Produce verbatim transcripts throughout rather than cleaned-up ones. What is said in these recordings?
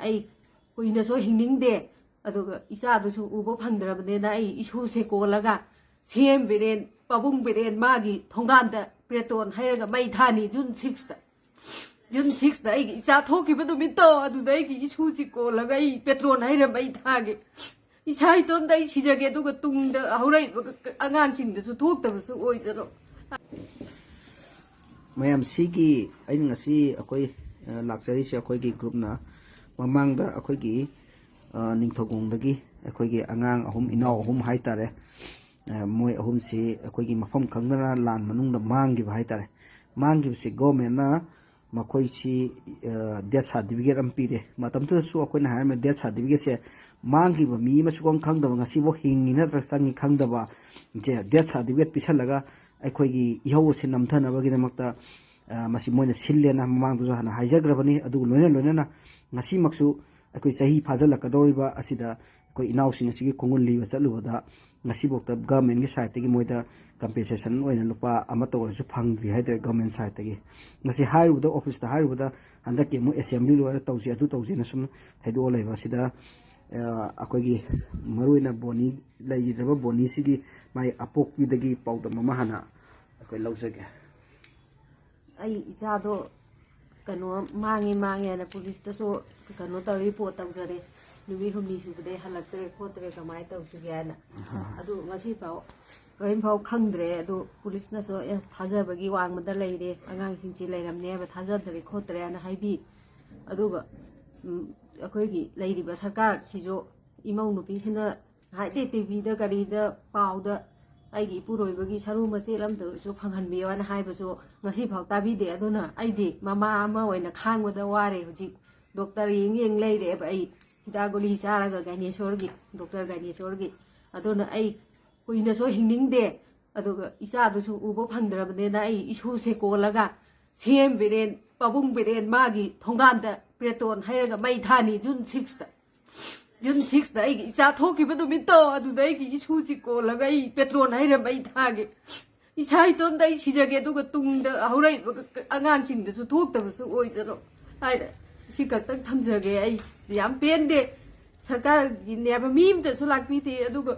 ꯑꯩ ꯀꯨꯏꯅꯁꯨ ꯍꯤꯡꯅꯤꯡꯗꯦ꯫ ꯑꯗꯨꯒ ꯏꯆꯥꯗꯨꯁꯨ ꯎꯕ ꯐꯪꯗ꯭ꯔꯕꯅꯤꯅ ꯑꯩ ꯏꯁꯨꯁꯦ ꯀꯣꯜꯂꯒ ꯁꯦꯝ ꯕꯤꯔꯦꯟ, ꯄꯥꯕꯨꯡ ꯕꯤꯔꯦꯟ ꯃꯥꯒꯤ ꯊꯣꯡꯒꯥꯟꯗ ꯄꯦꯇ꯭ꯔꯣꯜ ꯍꯩꯔꯒ ꯃꯩ ꯊꯥꯅꯤ꯫ ꯖꯨꯟ ꯁꯤꯛꯁꯇ, ꯖꯨꯟ ꯁꯤꯛꯁꯇ ꯑꯩꯒꯤ ꯏꯆꯥ ꯊꯣꯛꯈꯤꯕ ꯅꯨꯃꯤꯠꯇꯣ, ꯑꯗꯨꯗ ꯑꯩꯒꯤ ꯏꯁꯨꯁꯤ ꯀꯣꯜꯂꯒ ꯑꯩ ꯄꯦꯇ꯭ꯔꯣꯜ ꯍꯩꯔ ꯃꯩ ꯊꯥꯒꯦ꯫ ꯏꯁꯥ ꯏꯇꯣꯝꯇ ꯑꯩ ꯁꯤꯖꯒꯦ, ꯑꯗꯨꯒ ꯇꯨꯡꯗ ꯍꯧꯔꯛꯏꯕ ꯑꯉꯥꯡꯁꯤꯡꯗꯁꯨ ꯊꯣꯛꯇꯕꯁꯨ ꯑꯣꯏꯖꯔꯣ꯫ ꯃꯌꯥꯝ, ꯁꯤꯒꯤ ꯑꯩꯅ ꯉꯁꯤ ꯑꯩꯈꯣꯏ, ꯑ, ꯂꯥꯛꯆꯔꯤꯁꯦ, ꯑꯩꯈꯣꯏꯒꯤ ꯒ꯭ꯔꯨꯞꯅ ꯃꯃꯥꯡꯗ ꯑꯩꯈꯣꯏꯒꯤ, ꯑ, ꯅꯤꯡꯊꯧꯈꯣꯡꯗꯒꯤ ꯑꯩꯈꯣꯏꯒꯤ ꯑꯉꯥꯡ ꯑꯍꯨꯝ, ꯏꯅꯥꯎ ꯑꯍꯨꯝ ꯍꯥꯏꯇꯥꯔꯦ, ꯑ, ꯃꯣꯏ ꯑꯍꯨꯝꯁꯤ ꯑꯩꯈꯣꯏꯒꯤ ꯃꯐꯝ ꯈꯪꯗꯅ ꯂꯥꯟ ꯃꯅꯨꯡꯗ ꯃꯥꯡꯈꯤꯕ ꯍꯥꯏꯇꯥꯔꯦ꯫ ꯃꯥꯡꯈꯤꯕꯁꯤ ꯒꯣꯔꯃꯦꯟꯅ ꯃꯈꯣꯏꯁꯤ, ꯑ, ꯗꯦꯠ ꯁꯥꯔꯇꯤꯐꯤꯀꯦꯠ ꯑꯃ ꯄꯤꯔꯦ꯫ ꯃꯇꯝꯗꯨꯗꯁꯨ ꯑꯩꯈꯣꯏꯅ ꯍꯥꯏꯔꯝꯃꯦ, ꯗꯦꯠ ꯁꯥꯔꯇꯤꯐꯤꯀꯦꯠꯁꯦ ꯃꯥꯡꯈꯤꯕ ꯃꯤ ꯑꯃꯁꯨ ꯈꯪ ꯈꯪꯗꯕ, ꯉꯁꯤꯐꯥꯎ ꯍꯤꯡꯉꯤ ꯅꯠꯇ꯭ꯔꯒ ꯆꯪꯉꯤ ꯈꯪꯗꯕ, ꯁꯦ ꯗꯦꯠ ꯁꯥꯔꯇꯤꯐꯤꯀꯦꯠ ꯄꯤꯁꯜꯂꯒ ꯑꯩꯈꯣꯏꯒꯤ ꯏꯍꯧ ꯑꯁꯤ ꯅꯝꯊꯅꯕꯒꯤꯗꯃꯛꯇ, ꯑ, ꯃꯁꯤ ꯃꯣꯏꯅ ꯁꯤꯜꯂꯦꯅ ꯃꯃꯥꯡꯗꯁꯨ ꯍꯥꯟꯅ ꯍꯥꯏꯖꯈ꯭ꯔꯕꯅꯤ꯫ ꯑꯗꯨꯒ ꯂꯣꯏꯅ ꯂꯣꯏꯅꯅ ꯉꯁꯤꯃꯛꯁꯨ ꯑꯩꯈꯣꯏ ꯆꯍꯤ ꯐꯥꯖꯤꯜꯂꯛꯀꯗꯧꯔꯤꯕ ꯑꯁꯤꯗ ꯑꯩꯈꯣꯏ ꯏꯅꯥꯎꯁꯤꯡ ꯑꯁꯤꯒꯤ ꯈꯣꯡꯒꯨꯜ ꯂꯤꯕ ꯆꯠꯂꯨꯕꯗ ꯉꯁꯤꯐꯥꯎꯗ ꯒꯚꯔꯟꯃꯦꯟꯒꯤ ꯁꯥꯏꯠꯇꯒꯤ ꯃꯣꯏꯗ ꯀꯝꯄꯦꯟꯁꯦꯁꯟ ꯑꯣꯏꯅ ꯂꯨꯄꯥ ꯑꯃꯠꯇ ꯑꯣꯏꯔꯁꯨ ꯐꯪꯗ꯭ꯔꯤ ꯍꯥꯏꯇꯥꯔꯦ ꯒꯚꯔꯟꯃꯦꯟ ꯁꯥꯏꯠꯇꯒꯤ꯫ ꯉꯁꯤ ꯍꯥꯏꯔꯨꯕꯗ, ꯑꯣꯐꯤꯁꯇ ꯍꯥꯏꯔꯨꯕꯗ, ꯍꯟꯗꯛꯀꯤ ꯑꯃꯨꯛ ꯑꯦꯁꯦꯝꯕ꯭ꯂꯤ ꯂꯣꯏꯔ ꯇꯧꯁꯤ, ꯑꯗꯨ ꯇꯧꯁꯤꯅ ꯁꯨꯝ ꯍꯥꯏꯗꯣꯛꯑ ꯂꯩꯕ ꯑꯁꯤꯗ, ꯑ, ꯑꯩꯈꯣꯏꯒꯤ ꯃꯔꯨꯑꯣꯏꯅ ꯕꯣꯅꯤ, ꯂꯩꯈꯤꯗ꯭ꯔꯕ ꯕꯣꯅꯤꯁꯤꯒꯤ ꯃꯥꯏ ꯑꯄꯣꯛꯄꯤꯗꯒꯤ ꯄꯥꯎꯗꯝ ꯑꯃ ꯍꯥꯟꯅ ꯑꯩꯈꯣꯏ ꯂꯧꯖꯒꯦ꯫ ꯑꯩ ꯏꯆꯥꯗꯣ ꯀꯩꯅꯣ ꯃꯥꯡꯉꯦ ꯃꯥꯡꯉꯦꯅ ꯄꯨꯂꯤꯁꯇꯁꯨ ꯀꯩꯅꯣ ꯇꯧꯔ ꯔꯤꯄꯣꯔꯠ ꯇꯧꯖꯔꯦ꯫ ꯅꯨꯃꯤꯠ ꯍꯨꯝꯅꯤ ꯁꯨꯕꯗꯩ ꯍꯜꯂꯛꯇ꯭ꯔꯦ ꯈꯣꯠꯇ꯭ꯔꯦ, ꯀꯃꯥꯏꯅ ꯇꯧꯁꯤꯒꯦ ꯍꯥꯏꯅ꯫ ꯑꯗꯨ ꯉꯁꯤꯐꯥꯎ ꯍꯣꯔꯦꯟꯐꯥꯎ ꯈꯪꯗ꯭ꯔꯦ꯫ ꯑꯗꯨ ꯄꯨꯂꯤꯁꯅꯁꯨ ꯑꯦ ꯊꯥꯖꯕꯒꯤ ꯋꯥꯡꯃꯗ ꯂꯩꯔꯦ, ꯑꯉꯥꯡꯁꯤꯡꯁꯤ ꯂꯩꯔꯝꯅꯦ ꯍꯥꯏꯕ ꯊꯥꯖꯗ꯭ꯔꯦ ꯈꯣꯠꯇ꯭ꯔꯦꯅ ꯍꯥꯏꯕꯤ꯫ ꯑꯗꯨꯒ ꯎꯝ, ꯑꯩꯈꯣꯏꯒꯤ ꯂꯩꯔꯤꯕ ꯁꯔꯀꯥꯔꯁꯤꯁꯨ ꯏꯃꯧ ꯅꯨꯄꯤꯁꯤꯅ ꯍꯥꯏꯗꯤ ꯇꯤꯚꯤꯗ ꯀꯔꯤꯗ ꯄꯥꯎꯗ ꯑꯩꯒꯤ ꯏꯄꯨꯔꯣꯏꯕꯒꯤ ꯁꯔꯨ ꯃꯆꯦꯠ ꯑꯝꯇꯁꯨ ꯐꯪꯍꯟꯕꯤꯌꯣꯅ ꯍꯥꯏꯕꯁꯨ ꯉꯁꯤꯐꯥꯎ ꯇꯥꯕꯤꯗꯦ꯫ ꯑꯗꯨꯅ ꯑꯩꯗꯤ ꯃꯃꯥ ꯑꯃ ꯑꯣꯏꯅ ꯈꯥꯡꯕꯗ ꯋꯥꯔꯦ꯫ ꯍꯧꯖꯤꯛ ꯗꯣꯛꯇꯔ ꯌꯦꯡ ꯌꯦꯡ ꯂꯩꯔꯦꯕ ꯑꯩ, ꯍꯤꯗꯥꯛ ꯒꯨꯂꯤ ꯆꯥꯔꯒ ꯒꯥꯏꯅꯦꯁꯣꯔꯒꯤ, ꯗꯣꯛꯇꯔ ꯒꯥꯏꯅꯦꯁꯣꯔꯒꯤ꯫ ꯑꯗꯨꯅ ꯑꯩ ꯀꯨꯏꯅꯁꯨ ꯍꯤꯡꯅꯤꯡꯗꯦ꯫ ꯑꯗꯨꯒ ꯏꯆꯥꯗꯨꯁꯨ ꯎꯕ ꯐꯪꯗ꯭ꯔꯕꯅꯤꯅ ꯑꯩ ꯏꯁꯨꯁꯦ ꯀꯣꯜꯂꯒ ꯁꯦꯝ ꯕꯤꯔꯦꯟ, ꯄꯥꯕꯨꯡ ꯕꯤꯔꯦꯟ ꯃꯥꯒꯤ ꯊꯣꯡꯒꯥꯟꯗ ꯄꯦꯇ꯭ꯔꯣꯜ ꯍꯩꯔꯒ ꯃꯩ ꯊꯥꯅꯤ꯫ ꯖꯨꯟ ꯁꯤꯛꯁꯇ, ꯖꯨꯟ ꯁꯤꯛꯁꯇ ꯑꯩꯒꯤ ꯏꯆꯥ ꯊꯣꯛꯈꯤꯕ ꯅꯨꯃꯤꯠꯇꯣ, ꯑꯗꯨꯗ ꯑꯩꯒꯤ ꯏꯁꯨꯁꯤ ꯀꯣꯜꯂꯒ ꯑꯩ ꯄꯦꯇ꯭ꯔꯣꯜ ꯍꯩꯔ ꯃꯩ ꯊꯥꯒꯦ꯫ ꯏꯁꯥ ꯏꯇꯣꯝꯇ ꯑꯩ ꯁꯤꯖꯒꯦ, ꯑꯗꯨꯒ ꯇꯨꯡꯗ ꯍꯧꯔꯛꯏꯕ ꯑꯉꯥꯡꯁꯤꯡꯗꯁꯨ ꯊꯣꯛꯇꯕꯁꯨ ꯑꯣꯏꯖꯔꯣ ꯍꯥꯏꯅ ꯁꯤ ꯈꯛꯇꯪ ꯊꯝꯖꯒꯦ꯫ ꯑꯩ ꯌꯥꯝ ꯄꯦꯟꯗꯦ꯫ ꯁꯔꯀꯥꯔꯒꯤꯅꯦꯕ, ꯃꯤ ꯑꯃꯇꯁꯨ ꯂꯥꯛꯄꯤꯗꯦ꯫ ꯑꯗꯨꯒ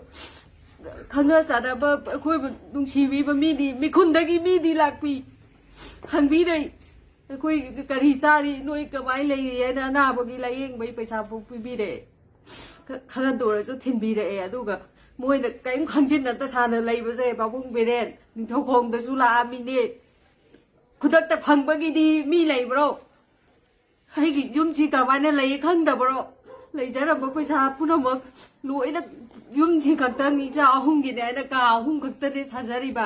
ꯈꯪꯅ ꯆꯥꯟꯅꯕ, ꯑꯩꯈꯣꯏꯕꯨ ꯅꯨꯡꯁꯤꯕꯤꯕ ꯃꯤꯗꯤ, ꯃꯤꯈꯨꯟꯗꯒꯤ ꯃꯤꯗꯤ ꯂꯥꯛꯄꯤ, ꯍꯪꯕꯤꯔꯦ꯫ ꯑꯩꯈꯣꯏ ꯀꯔꯤ ꯆꯥꯔꯤ, ꯅꯣꯏ ꯀꯃꯥꯏꯅ ꯂꯩꯔꯤ ꯍꯥꯏꯅ ꯑꯅꯥꯕꯒꯤ ꯂꯥꯏꯌꯦꯡꯕꯒꯤ ꯄꯩꯁꯥ ꯐꯥꯎ ꯄꯤꯕꯤꯔꯛꯑꯦ꯫ ꯈ-, ꯈꯔꯗ ꯑꯣꯏꯔꯁꯨ ꯊꯤꯟꯕꯤꯔꯛꯑꯦ꯫ ꯑꯗꯨꯒ ꯃꯣꯏꯅ ꯀꯔꯤꯝ ꯈꯪꯖꯤꯟꯅꯗ ꯁꯥꯟꯅ ꯂꯩꯕꯁꯦ, ꯄꯥꯕꯨꯡ ꯕꯤꯔꯦꯟ, ꯅꯤꯡꯊꯧꯈꯣꯡꯗꯁꯨ ꯂꯥꯛꯑꯝꯃꯤꯅꯦ꯫ ꯈꯨꯗꯛꯇ ꯐꯪꯕꯒꯤꯗꯤ ꯃꯤ ꯂꯩꯕ꯭ꯔꯣ? ꯑꯩꯒꯤ ꯌꯨꯝꯁꯤ ꯀꯃꯥꯏꯅ ꯂꯩ ꯈꯪꯗꯕ꯭ꯔꯣ? ꯂꯩꯖꯔꯝꯕ ꯄꯩꯁꯥ ꯄꯨꯝꯅꯃꯛ ꯂꯣꯏꯅ, ꯌꯨꯝꯁꯤ ꯈꯛꯇꯪ, ꯏꯆꯥ ꯑꯍꯨꯝꯒꯤꯅꯦ ꯍꯥꯏꯅ ꯀꯥ ꯑꯍꯨꯝ ꯈꯛꯇꯅꯦ ꯁꯥꯖꯔꯤꯕ꯫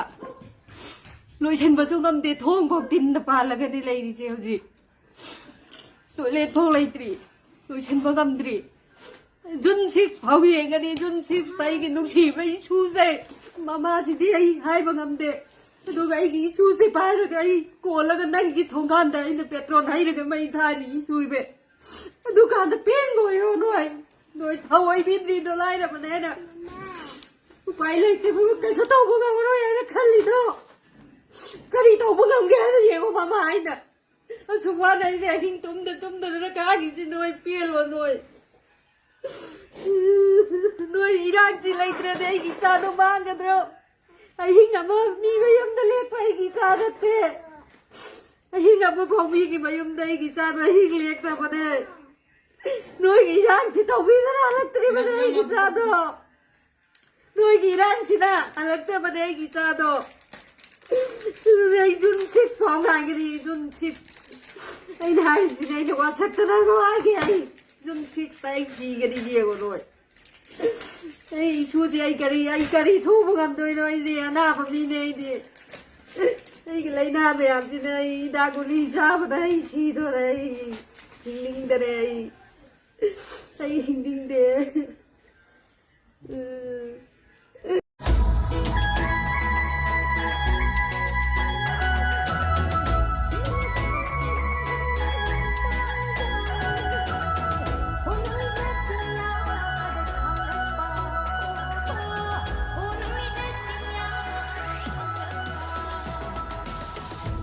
ꯂꯣꯏꯁꯤꯟꯕꯁꯨ ꯉꯝꯗꯦ, ꯊꯣꯡ ꯐꯥꯎ ꯇꯤꯟꯅ ꯄꯥꯜꯂꯒꯅꯤ ꯂꯩꯔꯤꯁꯦ ꯍꯧꯖꯤꯛ꯫ ꯇꯣꯏꯂꯦꯠ ꯐꯥꯎ ꯂꯩꯇ꯭ꯔꯤ, ꯂꯣꯏꯁꯤꯟꯕ ꯉꯝꯗ꯭ꯔꯤ꯫ ꯖꯨꯟ ꯁꯤꯛꯁ ꯐꯥꯎ ꯌꯦꯡꯒꯅꯤ, ꯖꯨꯟ ꯁꯤꯛꯁꯇ ꯑꯩꯒꯤ ꯅꯨꯡꯁꯤꯕ ꯏꯁꯨꯁꯦ, ꯃꯃꯥꯁꯤꯗꯤ ꯑꯩ ꯍꯥꯏꯕ ꯉꯝꯗꯦ꯫ ꯑꯗꯨꯒ ꯑꯩꯒꯤ ꯏꯁꯨꯁꯦ ꯄꯥꯏꯔꯒ ꯑꯩ ꯀꯣꯜꯂꯒ ꯅꯪꯒꯤ ꯊꯣꯡꯒꯥꯟꯗ ꯑꯩꯅ ꯄꯦꯇ꯭ꯔꯣꯜ ꯍꯩꯔꯒ ꯃꯩ ꯊꯥꯅꯤ ꯏꯁꯨ ꯏꯕꯦ꯫ ꯑꯗꯨꯀꯥꯟꯗ ꯄꯦꯟꯕ ꯑꯣꯏꯌꯣ ꯅꯣꯏ꯫ ꯅꯣꯏ ꯊꯑꯣꯏꯕꯤꯗ꯭ꯔꯤꯗꯣ ꯂꯥꯏꯔꯕꯅꯦꯅ꯫ ꯎꯄꯥꯏ ꯂꯩꯇꯦ, ꯀꯩꯁꯨ ꯇꯧꯕ ꯉꯝꯃꯔꯣꯏ ꯍꯥꯏꯅ ꯈꯜꯂꯤꯗꯣ꯫ ꯀꯔꯤ ꯇꯧꯕ ꯉꯝꯒꯦ ꯍꯥꯏꯅ ꯌꯦꯡꯉꯣ ꯃꯃꯥ ꯍꯥꯏꯅ꯫ ꯑꯁꯨꯛ ꯋꯥꯅ ꯑꯩꯗꯤ ꯑꯍꯤꯡ ꯇꯨꯝꯗ ꯇꯨꯝꯗꯗꯅ ꯀꯥꯈꯤꯁꯤ ꯅꯣꯏ ꯄꯦꯜꯂꯣ ꯅꯣꯏ꯫ ꯅꯣꯏ ꯏꯔꯥꯡꯁꯤ ꯂꯩꯇ꯭ꯔꯗꯤ ꯑꯩꯒꯤ ꯏꯆꯥꯗꯣ ꯃꯥꯡꯒꯗ꯭ꯔꯣ? ꯑꯍꯤꯡ ꯑꯃ ꯃꯤ ꯃꯌꯨꯝꯗ ꯂꯦꯛꯄ ꯑꯩꯒꯤ ꯏꯆꯥ ꯅꯠꯇꯦ꯫ ꯑꯍꯤꯡ ꯑꯃ ꯐꯥꯎ ꯃꯤꯒꯤ ꯃꯌꯨꯝꯗ ꯑꯩꯒꯤ ꯏꯆꯥꯗꯣ ꯑꯍꯤꯡ ꯂꯦꯛꯇꯕꯅꯦ꯫ ꯅꯣꯏꯒꯤ ꯏꯔꯥꯡꯁꯤ ꯇꯧꯕꯤꯗꯅ ꯍꯜꯂꯛꯇ꯭ꯔꯤꯕꯅꯦ ꯑꯩꯒꯤ ꯏꯆꯥꯗꯣ꯫ ꯅꯣꯏꯒꯤ ꯏꯔꯥꯡꯁꯤꯅ ꯍꯜꯂꯛꯇꯕꯅꯦ ꯑꯩꯒꯤ ꯏꯆꯥꯗꯣ꯫ ꯑꯗꯨꯅꯦ ꯑꯩ ꯖꯨꯟ ꯁꯤꯛꯁ ꯐꯥꯎ ꯉꯥꯏꯒꯅꯤ, ꯖꯨꯟ ꯁꯤꯛꯁ꯫ ꯑꯩꯅ ꯍꯥꯏꯔꯤꯁꯤꯅꯦ, ꯑꯩꯅ ꯋꯥꯁꯛꯇꯅ ꯍꯥꯏꯒꯦ ꯑꯩ꯫ ꯖꯨꯟ ꯁꯤꯛꯁꯇ ꯑꯩ ꯁꯤꯒꯅꯤ ꯌꯦꯡꯉꯣ ꯅꯣꯏ꯫ ꯑꯩ ꯏꯁꯨꯗꯤ ꯑꯩ ꯀꯔꯤ, ꯑꯩ ꯀꯔꯤ ꯁꯨꯕ ꯉꯝꯗꯣꯏꯅꯣ? ꯑꯩꯗꯤ ꯑꯅꯥꯕ ꯃꯤꯅꯦ ꯑꯩꯗꯤ꯫ ꯑꯩꯒꯤ ꯂꯥꯏꯅꯥ ꯃꯌꯥꯝꯁꯤꯅ ꯑꯩ ꯍꯤꯗꯥꯛ ꯒꯨꯂꯤ ꯆꯥꯕꯗ ꯑꯩ ꯁꯤꯗꯣꯔꯦ꯫ ꯑꯩ ꯍꯤꯡꯅꯤꯡꯗꯔꯦ ꯑꯩ꯫ ꯑꯩ ꯍꯤꯡꯅꯤꯡꯗꯦ꯫ ꯎꯝ꯫